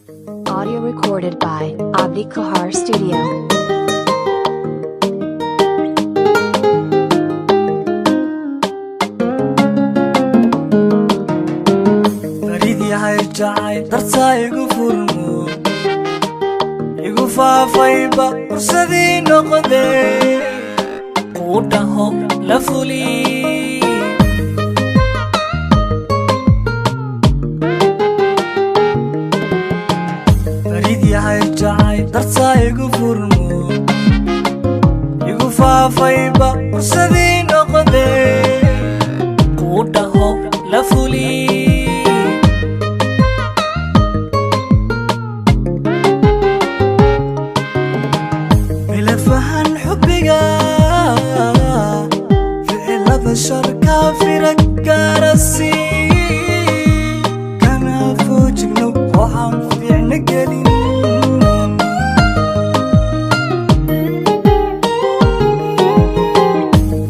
Audio recorded by Abdi Kahar Studio. Farid yahay jacayl dartaa igu furmo, igu faafayba fursadii noqdee kuu dhaho la fuli. Farid yahay jacayl dartaa igu furmo, igu faafayba fursadii noqdee kuu dhaho la fuli. Milafahan xubbiga ficilada sharka firag gaarasi kana foojigno waxaan fiicna gelin.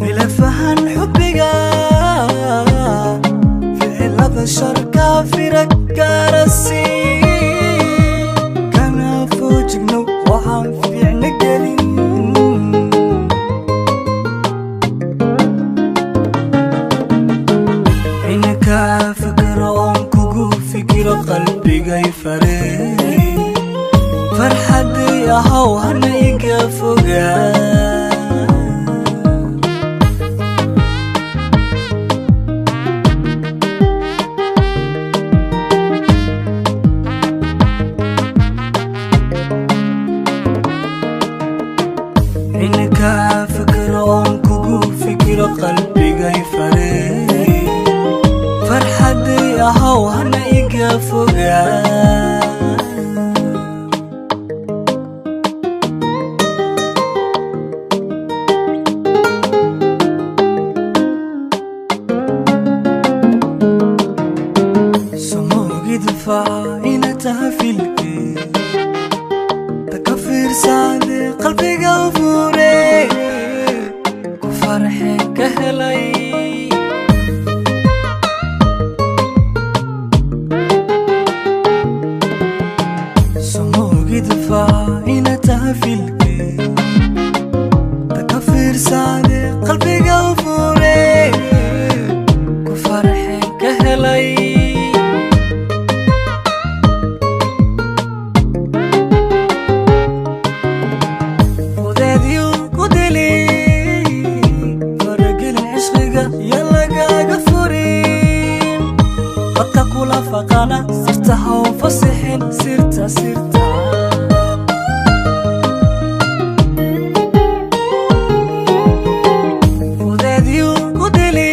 Milafahan xubbiga ficilada sharka firag gaarasi kana foojigno waxaan fiicna gelin. Inkaa fikiro oon kugu fikiro qalbigay faree, farxaday ahow hana iga fogaa. Inkaa fikiro oon kugu fikiro qalbigay faree, farxaday ahow hana iga fogaa. Somogid faca ina taha filkii taka fiirsaade qalbiga fure ku farxeen ka helay. Somogid faca ina taha filkii taka fiirsaade qalbiga fure ku farxeen ka helay. Fudeedyu ku dili faragelin cishqiga iyo lagaaga furin dadka kula faqana sirta haw fasixin sirta sirta. Fudeedyu ku dili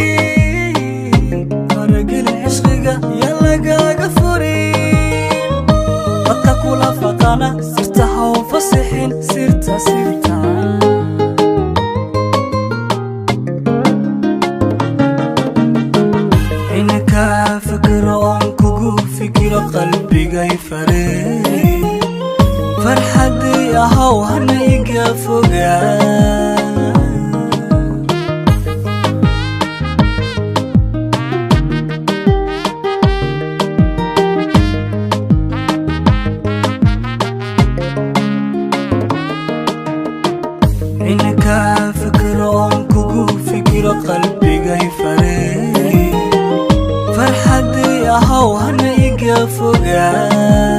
faragelin cishqiga iyo lagaaga furin dadka kula faqana sirta haw fasixin sirta sirta. Inkaa fikiro oon kugu fikiro qalbigay faree, farxaday ahow hana iga fogaa. Inkaa fikiro oon kugu fikiro qalbigay faree, farxaday ahow hana iga fogaa.